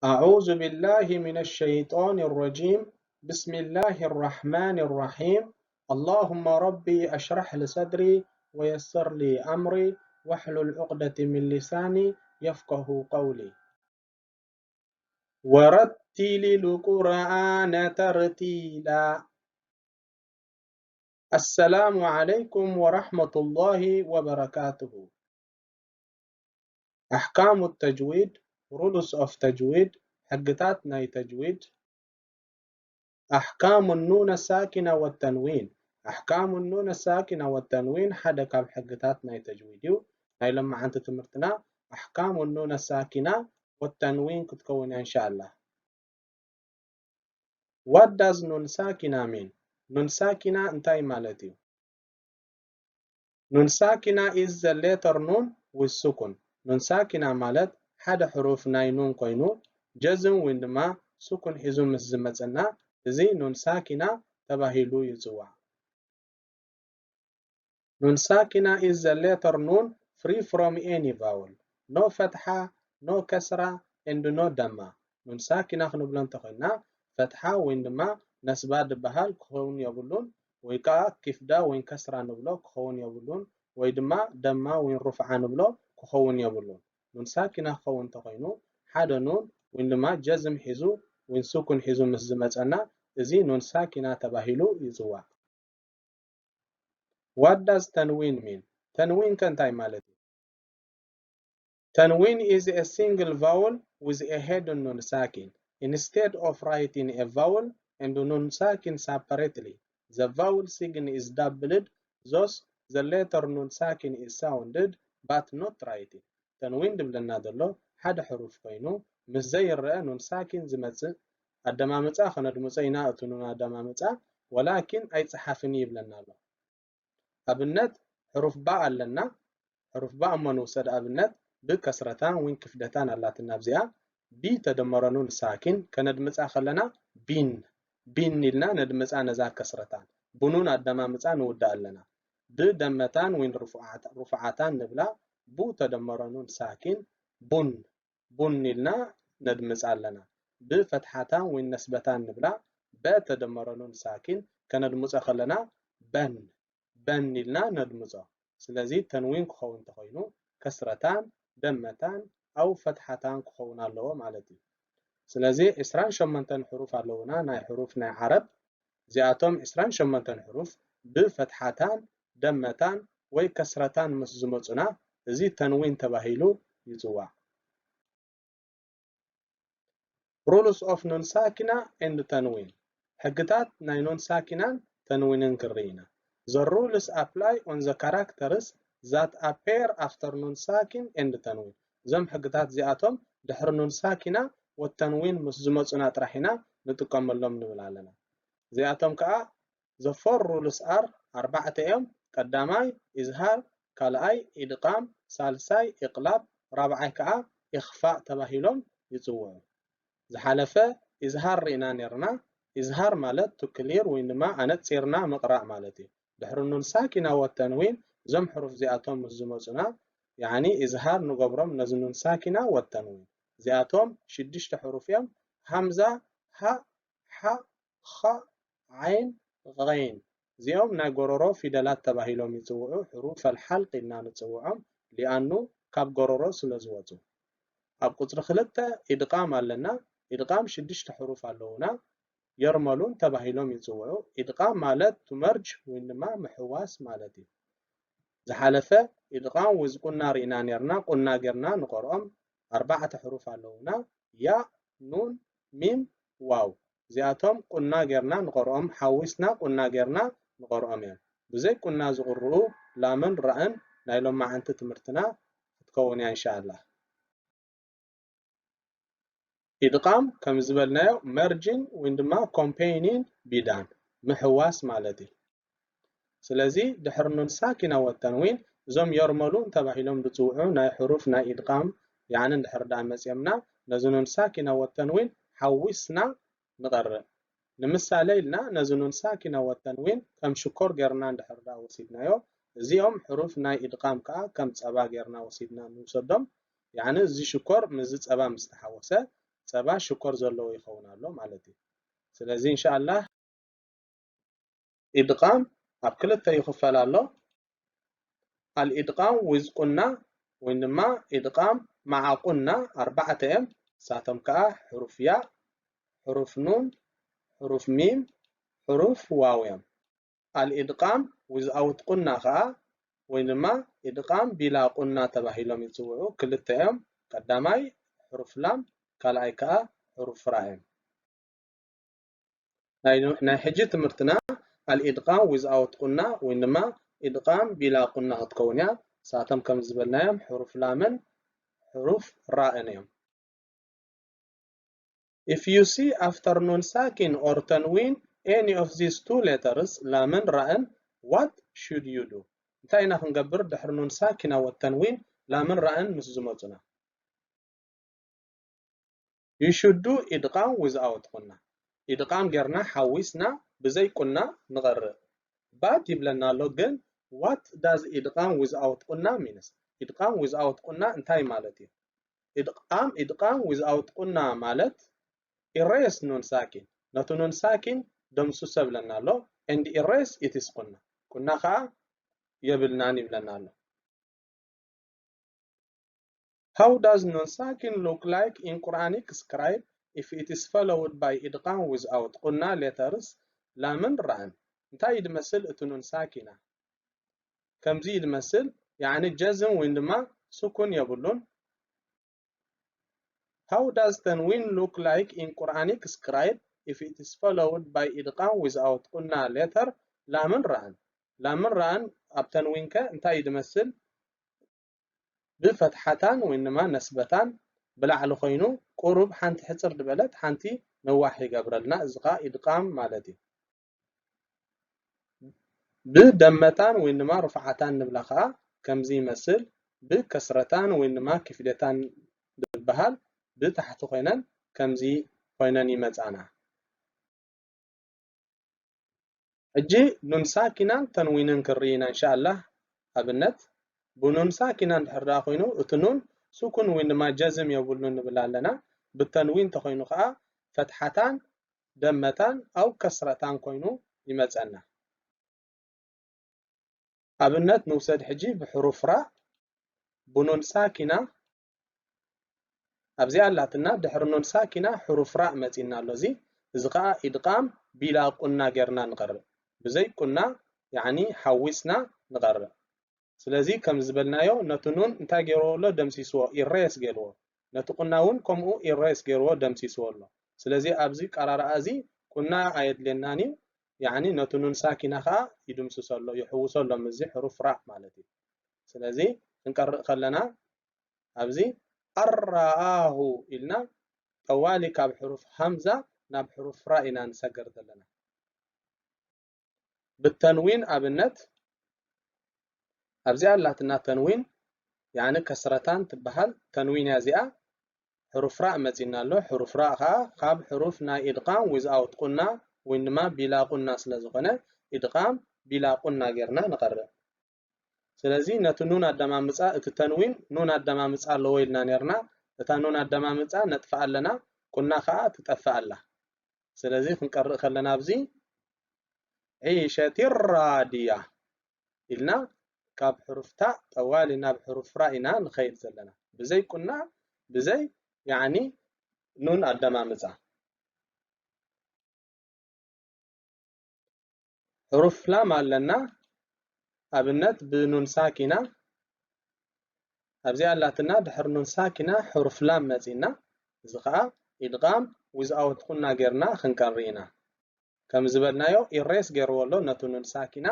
أعوذ بالله من الشيطان الرجيم. بسم الله الرحمن الرحيم. اللهم ربي اشرح لي صدري ويسر لي أمري واحلل عقدة من لساني يفقه قولي. ورتل القرآن ترتيلا. السلام عليكم ورحمة الله وبركاته. أحكام التجويد، rules of تجويد، ሕግታት ናይ ተጅዊድ። أحكام النون الساكنة والتنوين، أحكام النون الساكنة والتنوين ሓደ ካብ ሕግታት ናይ ተጅዊድ እዩ። ናይ ሎማዓንቲ ትምህርትና أحكام النون الساكنة والتنوين ክትከውን እያ إن شاء الله. What does ኑን ሳኪና mean? ኑን ሳኪና እንታይ ማለት እዩ? ኑን ሳኪና is the letter ኑን with ሱኩን። ኑን ሳኪና ማለት ሓደ ሕሩፍ ናይ ኑን ኮይኑ ጀዝም ወይ ድማ ሱኩን ሒዙ ምስ ዝመፀና እዚ ኑን ሳኪና ተባሂሉ ይፅዋዕ። ኑን ሳኪና is the letter ኑን free from any vowel. No ፈትሓ፣ no ከስራ and no ደማ። ኑን ሳኪና ክንብሎ እንተኾይና ፈትሓ ወይ ድማ ነስባ ዝበሃል ክኸውን የብሉን፣ ወይ ከዓ ኪፍዳ ወይ ከስራ ንብሎ ክኸውን የብሉን፣ ወይ ድማ ደማ ወይ ሩፍዓ ንብሎ ክኸውን የብሉን። ኑን ሳኪና ክኸውን እንተኾይኑ ሓደ ኑን ወይ ድማ ጀዝም ሒዙ ወይ ሱኩን ሒዙ ምስ ዝመፀና እዚ ኑን ሳኪና ተባሂሉ ይፅዋዕ። What does ተንዊን mean? ተንዊን ከ እንታይ ማለት እዩ? Tanween is a single vowel with a hidden nun sakin. Instead of writing a vowel and nun sakin separately, the vowel sign is doubled, thus the letter nun sakin is sounded but not written. ተንዊን ድብለና ዘሎ ሓደ ሕሩፍ ኮይኑ ምስ ዘይረአ ኑን ሳኪን ዝመጽእ ኣደማምጻ ከነድምጾ ኢና። እቲ ኑን ኣደማምጻ ወላኪን ኣይጸሓፍን ይብለና ኣሎ። ኣብነት ሕሩፍ ባ ኣለና። ሕሩፍ ባ እሞ ንውሰድ ኣብነት ብከስረታን ዊን ክፍደታን ኣላትና ኣብዚኣ ቢ ተደመረ ኑን ሳኪን ከነድምጻ ከለና ቢን ቢን ኢልና ነድምጻ ነዛ ከስረታን ብኑን ኣደማምጻ ንውዳ ኣለና። ብደመታን ዊን ሩፉዓታን ንብላ ቡ ተደመረ ኑን ሳኪን ቡን ቡን ኢልና ነድምጻ ኣለና። ብፈትሓታን ወይ ነስበታን ንብላ በ ተደመረ ኑን ሳኪን ከነድምጾ ከለና በን በን ኢልና ነድምጾ። ስለዚ ተንዊን ክኸውን እንተኾይኑ ከስረታን ደመታን ኣው ፈትሓታን ክኸውን ኣለዎ ማለት እዩ። ስለዚ ዕስራን ሸሞንተን ሕሩፍ ኣለውና ናይ ሕሩፍ ናይ ዓረብ። እዚኣቶም ዕስራን ሸሞንተን ሕሩፍ ብፈትሓታን ደመታን ወይ ከስረታን ምስ ዝመጹና እዚ ተንዊን ተባሂሉ ይጽዋዕ። Rules of ኑን ሳኪና and ተንዊን፣ ሕግታት ናይ ኑን ሳኪናን ተንዊንን ክንርኢ ኢና። The rules apply on the characters that appear after ኑን ሳኪን and ተንዊን። እዞም ሕግታት እዚኣቶም ድሕሪ ኑን ሳኪና ወተንዊን ምስ ዝመጹና ጥራሕ ኢና ንጥቀመሎም ንብል ኣለና። እዚኣቶም ከዓ The four rules are ኣርባዕተ እዮም። ቀዳማይ ኢዝሃር፣ ካልኣይ ኢድቓም፣ ሳልሳይ ኢቕላብ፣ ራብዓይ ከዓ ኢኽፋእ ተባሂሎም ይፅውዑ። ዝሓለፈ ኢዝሃር ርኢና ነይርና። ኢዝሃር ማለት to clear ወይ ድማ ኣነፂርና ምቕራእ ማለት እዩ። ድሕሪ ኑን ሳኪና ወተንዊን እዞም ሕሩፍ እዚኣቶም ምስ ዝመፁና ያዕኒ ኢዝሃር ንገብሮም ነዚ ኑን ሳኪና ወተንዊን። እዚኣቶም ሽዱሽተ ሕሩፍ እዮም። ሃምዛ፣ ሃእ፣ ሓእ፣ ኻእ፣ ዓይን፣ ቐይን። እዚኦም ናይ ጎረሮ ፊደላት ተባሂሎም ይፅውዑ። ሕሩፈል ሓልቅ ኢልና ንፅውዖም ሊኣኑ ካብ ጎረሮ ስለ ዝወፁ። ኣብ ቁፅሪ ክልተ ኢድቓም ኣለና። ኢድቓም ሽዱሽተ ሕሩፍ ኣለውና። የርመሉን ተባሂሎም ይፅውዑ። ኢድቓም ማለት to merge ወይ ድማ ምሕዋስ ማለት እዩ። ዝሓለፈ ኢድቓም with ቁና ርኢና ነይርና። ቁና ጌርና ንቐርኦም ኣርባዕተ ሕሩፍ ኣለውና። ያእ፣ ኑን፣ ሚም፣ ዋው። እዚኣቶም ቁና ጌርና ንቐርኦም፣ ሓዊስና ቁና ጌርና ንቐርኦም እዮም። ብዘይ ቁና ዝቕርኡ ላምን ራእን ናይ ሎማዓንቲ ትምህርትና ክትከውን እያ እንሻኣላህ። ኢድቓም ከም ዝበልናዮ መርጂን ወይ ድማ ኮምፔይኒን ቢዳን ምሕዋስ ማለት እዩ። ስለዚ ድሕሪ ኑን ሳኪና ወተንዊን እዞም የርመሉን ተባሂሎም ዝፅውዑ ናይ ሕሩፍ ናይ ኢድቓም ያዕኒ እንድሕር ደኣ መፅኦምና ነዚ ኑን ሳኪና ወተንዊን ሓዊስና ንቐርእ። ንምሳሌ ኢልና ነዚ ኑን ሳኪና ወተንዊን ከም ሽኮር ጌርና እንድሕር ደኣ ወሲድናዮ እዚኦም ሕሩፍ ናይ ኢድቓም ከዓ ከም ፀባ ጌርና ወሲድና ንውሰዶም። ያዕኒ እዚ ሽኮር ምስዚ ፀባ ምስ ተሓወሰ ጸባ ሽኮር ዘለዎ ይኸውን ኣሎ ማለት እዩ። ስለዚ እንሻኣላህ ኢድቓም ኣብ ክልተ ይኽፈል ኣሎ። ኣልኢድቓም ዊዝ ቁና ወይ ድማ ኢድቓም መዓ ቁና ኣርባዕተ እዮም። ንሳቶም ከኣ ሕሩፍ ያ፣ ሕሩፍ ኑን፣ ሕሩፍ ሚም፣ ሕሩፍ ዋው እዮም። ኣልኢድቓም ዊዝኣውት ቁና ከኣ ወይ ድማ ኢድቓም ቢላ ቁና ተባሂሎም ይጽውዑ። ክልተ እዮም። ቀዳማይ ሕሩፍ ላም፣ ካልኣይ ከኣ ሕሩፍ ራ እዮም። ናይ ናይ ሕጂ ትምህርትና ኣልኢድቓም ዊዝኣውት ቁና ወይ ድማ ኢድቓም ቢላ ቁና ክትከውን እያ። ንሳቶም ከም ዝበልናዮም ሕሩፍ ላምን ሕሩፍ ራእን እዮም። If you see after ኑን ሳኪን or ተንዊን any of these two letters ላምን ራእን what should you do? እንታይ ኢና ክንገብር ድሕሪ ኑን ሳኪና ወተንዊን ላምን ራእን ምስ ዝመጹና? You should do ኢድቓም ዊዝኣውት ቁና። ኢድቓም ጌርና ሓዊስና ብዘይ ቁና ንቐርእ። But ይብለና ኣሎ ግን what does ኢድቓም ዊዝኣውት ቁና means? ኢድቓም ዊዝኣውት ቁና እንታይ ማለት እዩ? ኢድቓም ኢድቓም ዊዝኣውት ቁና ማለት ኢሬስ ኑን ሳኪን፣ ነቲ ኑን ሳኪን ደምስሶ ይብለና ኣሎ። And erase its ቁና፣ ቁና ከዓ የብልናን ይብለና ኣሎ። How does ኑን ሳኪን look like in Quranic script if it is followed by ኢድቓም ዊዝኣውት ቁና letters ላምን ራእን? እንታይ እዩ ዝመስል እቲ ኑን ሳኪና? ከምዚ እዩ ዝመስል፣ ያዕኒ ጀዝም ወይ ድማ ስኩን የብሉን። How does ተንዊን look like in Quranic script if it is followed by ኢድቓም ዊዝኣውት ቁና letter ላምን ራእን? ላምን ራእን ኣብ ተንዊን ከ እንታይ እዩ ዝመስል? ብፈትሓታን ወይ ድማ ነስበታን ብላዕሊ ኮይኑ ቁሩብ ሓንቲ ሕፅር ዝበለት ሓንቲ ነዋሕ ይገብረልና። እዚ ከዓ ኢድቓም ማለት እዩ። ብደመታን ወይ ድማ ርፍዓታን ንብላ ከዓ ከምዚ ይመስል። ብከስረታን ወይ ድማ ክፍደታን ዝበሃል ብታሕቲ ኮይነን ከምዚ ኮይነን ይመጻና። ሕጂ ኑን ሳኪናን ተንዊንን ክንርኢ ኢና እንሻኣላህ። ኣብነት ብኑን ሳኪና እንድሕር ደኣ ኮይኑ እቲ ኑን ስኩን ወይ ድማ ጀዝም የብሉን ንብል ኣለና። ብተንዊን እንተኮይኑ ከዓ ፈትሓታን ደመታን ኣው ከስረታን ኮይኑ ይመጸና። ኣብነት ንውሰድ ሕጂ ብሕሩፍ ራእ ብኑን ሳኪና ኣብዚኣ ኣላትና ድሕሪ ኑን ሳኪና ሕሩፍ ራእ መጺና ኣሎ። እዚ እዚ ከዓ ኢድቓም ቢላ ቁና ጌርና ንቐርእ። ብዘይ ቁና ያዕኒ ሓዊስና ንቐርእ። ስለዚ ከም ዝበልናዮ ነቲ ኑን እንታይ ገይርዎ ኣሎ? ደምሲስዎ፣ ኢሬስ ገይርዎ። ነቲ ቁና እውን ከምኡ ኢሬስ ገይርዎ፣ ደምሲስዎ ኣሎ። ስለዚ ኣብዚ ቀራርኣ እዚ ቁና ኣየድልየናን እዩ። ያዕኒ ነቲ ኑን ሳኪና ከዓ ይድምስሶ ኣሎ፣ ይሕውሶ ኣሎ ምስዚ ሕሩፍ ራእ ማለት እዩ። ስለዚ ክንቀርእ ከለና ኣብዚ ኣራኣሁ ኢልና ጠዋሊ ካብ ሕሩፍ ሃምዛ ናብ ሕሩፍ ራ ኢና ንሰገር ዘለና። ብተንዊን ኣብነት ኣብዚኣ ኣላትና ተንዊን ያኒ ከስረታን ትበሃል ተንዊን እያ እዚኣ። ሕሩፍ ራእ መጺና ኣሎ። ሕሩፍ ራእ ከኣ ካብ ሕሩፍ ናይ ኢድቓም ዊዝኣውት ቁና ወይ ድማ ቢላ ቁና ስለ ዝኾነ ኢድቓም ቢላ ቁና ጌርና ንቐርእ። ስለዚ ነቲ ኑን ኣደማምጻ እቲ ተንዊን ኑን ኣደማምጻ ኣለዎ ኢልና ኔርና። እታ ኑን ኣደማምጻ ነጥፍኣ ኣለና፣ ቁና ከኣ ትጠፍእ ኣላ። ስለዚ ክንቀርእ ከለና ኣብዚ ዒሸቲ ራድያ ኢልና ካብ ሕሩፍ ታ ጠዋሊ ናብ ሕሩፍ ራ ኢና ንኸይድ ዘለና። ብዘይ ቁና፣ ብዘይ ያዕኒ ኑን ኣደማምጻ። ሕሩፍ ላም ኣለና። ኣብነት ብኑን ሳኪና ኣብዚኣ ኣላትና። ድሕሪ ኑን ሳኪና ሕሩፍ ላም መጺና። እዚ ኸኣ ኢድቓም ዊዝኣውት ቁና ጌርና ክንቀሪ ኢና። ከም ዝበልናዮ ኢሬስ ገይርዎ ኣሎ ነቲ ኑን ሳኪና፣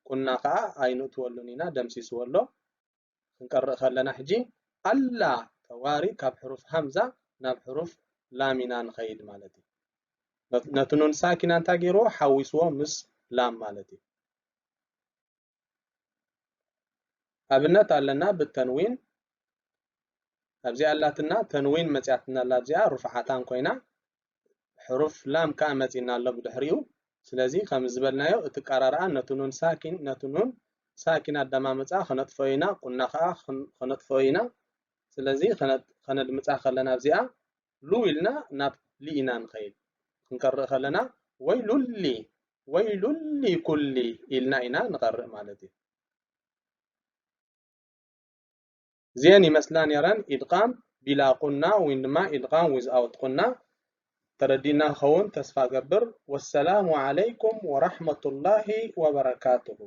ቁና ኸኣ ኣይንእትወሉን ኢና፣ ደምሲስዎ ኣሎ። ክንቀርእ ከለና ሕጂ ኣላ ተዋሪ ካብ ሕሩፍ ሃምዛ ናብ ሕሩፍ ላም ኢና ንኸይድ ማለት እዩ። ነት-፣ ነቲ ኑን ሳኪና እንታይ ገይርዎ? ሓዊስዎ ምስ ላም ማለት እዩ። ኣብነት ኣለና ብተንዊን። ኣብዚኣ ኣላትና ተንዊን መጺኣትና ኣላ፣ ኣብዚኣ ርፍዓታን ኮይና ሕሩፍ ላም ከኣ መጺና ኣሎ ብድሕሪኡ። ስለዚ ከም ዝበልናዮ እቲ ቀራርኣ ነቲ ኑን ሳኪን፣ ነቲ ኑን ሳኪን ኣደማምጻ ከነጥፍኦ ኢና፣ ቁና ከኣ ከን-፣ ከነጥፍኦ ኢና። ስለዚ ከነ-፣ ከነድምጻ ከለና ኣብዚኣ ሉ ኢልና ናብ ሊ ኢና ንኸይድ። ክንቀርእ ከለና ወይሉሊ ወይሉሊ ኩሊ ኢልና ኢና ንቐርእ ማለት እዩ። እዚአን ይመስላ ነይረን ኢድቓም ቢላ ቁና ወይ ድማ ኢድቓም ዊዝኣውት ቁና። ተረዲእና ክኸውን ተስፋ ገብር። ወሰላሙ ዓለይኩም ወራሕመቱላሂ ወበረካቱሁ።